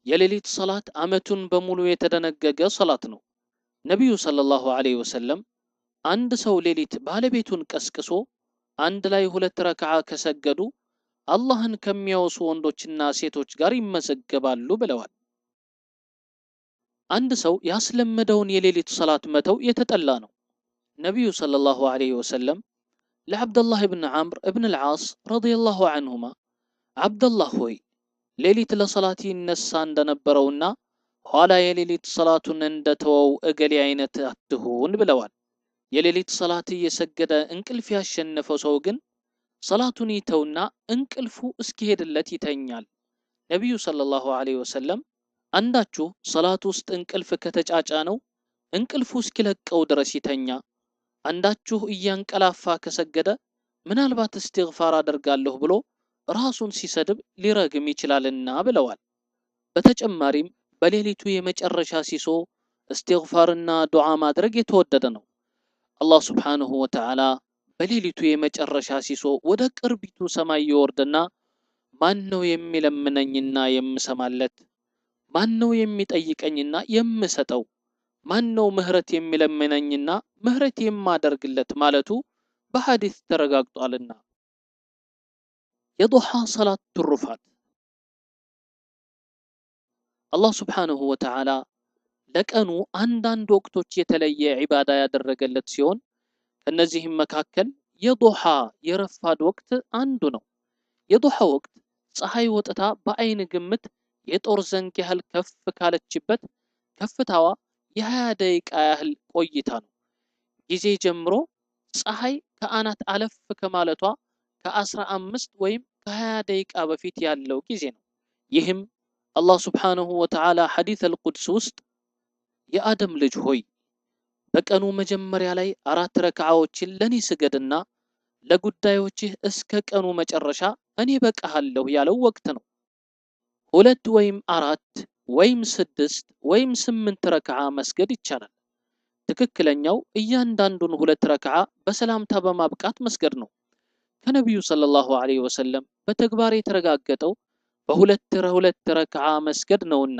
የሌሊት ሰላት ዓመቱን በሙሉ የተደነገገ ሰላት ነው። ነቢዩ ሰለላሁ ዐለይሂ ወሰለም አንድ ሰው ሌሊት ባለቤቱን ቀስቅሶ አንድ ላይ 2 ረክዓ ከሰገዱ አላህን ከሚያወሱ ወንዶችና ሴቶች ጋር ይመዘገባሉ ብለዋል። አንድ ሰው ያስለመደውን የሌሊት ሰላት መተው የተጠላ ነው። ነቢዩ ሰለላሁ ዐለይሂ ወሰለም ለዓብደላህ እብን ዓምር እብን አልዓስ ረዲየላሁ ዐንሁማ ዓብደላህ ሆይ ሌሊት ለሰላት ይነሳ እንደነበረውና ኋላ የሌሊት ሰላቱን እንደተወው እገሌ አይነት አትሁን ብለዋል። የሌሊት ሰላት እየሰገደ እንቅልፍ ያሸነፈው ሰው ግን ሰላቱን ይተውና እንቅልፉ እስኪሄድለት ይተኛል። ነቢዩ ሰለላሁ ዐለይሂ ወሰለም አንዳችሁ ሰላት ውስጥ እንቅልፍ ከተጫጫነው እንቅልፉ እስኪለቀው ድረስ ይተኛ፣ አንዳችሁ እያንቀላፋ ከሰገደ ምናልባት እስትግፋር አደርጋለሁ ብሎ ራሱን ሲሰድብ ሊረግም ይችላልና ብለዋል። በተጨማሪም በሌሊቱ የመጨረሻ ሲሶ እስትግፋርና ዱዓ ማድረግ የተወደደ ነው። አላህ ሱብሓነሁ ወተዓላ በሌሊቱ የመጨረሻ ሲሶ ወደ ቅርቢቱ ሰማይ ይወርድና ማን ነው የሚለምነኝና የምሰማለት? ማን ነው የሚጠይቀኝና የምሰጠው? ማን ነው ምህረት የሚለምነኝና ምህረት የማደርግለት ማለቱ በሐዲስ ተረጋግጧልና። የዱሃ ሰላት ትሩፋት። አላህ ሱብሓነሁ ወተዓላ ለቀኑ አንዳንድ ወቅቶች የተለየ ዒባዳ ያደረገለት ሲሆን ከነዚህም መካከል የዱሃ የረፋድ ወቅት አንዱ ነው። የዱሃ ወቅት ፀሐይ ወጥታ በአይን ግምት የጦር ዘንግ ያህል ከፍ ካለችበት ከፍታዋ የ20 ደቂቃ ያህል ቆይታ ነው። ጊዜ ጀምሮ ፀሐይ ከአናት አለፍ ከማለቷ ከ15 ወይም ከ20 ደቂቃ በፊት ያለው ጊዜ ነው። ይህም አላህ ሱብሓነሁ ወተዓላ ሐዲስ አልቁድስ ውስጥ የአደም ልጅ ሆይ በቀኑ መጀመሪያ ላይ 4 ረክዓዎችን ለኔ ስገድና ለጉዳዮችህ እስከ ቀኑ መጨረሻ እኔ በቃሃለሁ ያለው ወቅት ነው። 2 ወይም 4 ወይም 6 ወይም 8 ረክዓ መስገድ ይቻላል። ትክክለኛው እያንዳንዱን 2 ረክዓ በሰላምታ በማብቃት መስገድ ነው። ከነቢዩ ሰለላሁ ዐለይሂ ወሰለም በተግባር የተረጋገጠው በሁለት 2 ረክዓ መስገድ ነውና።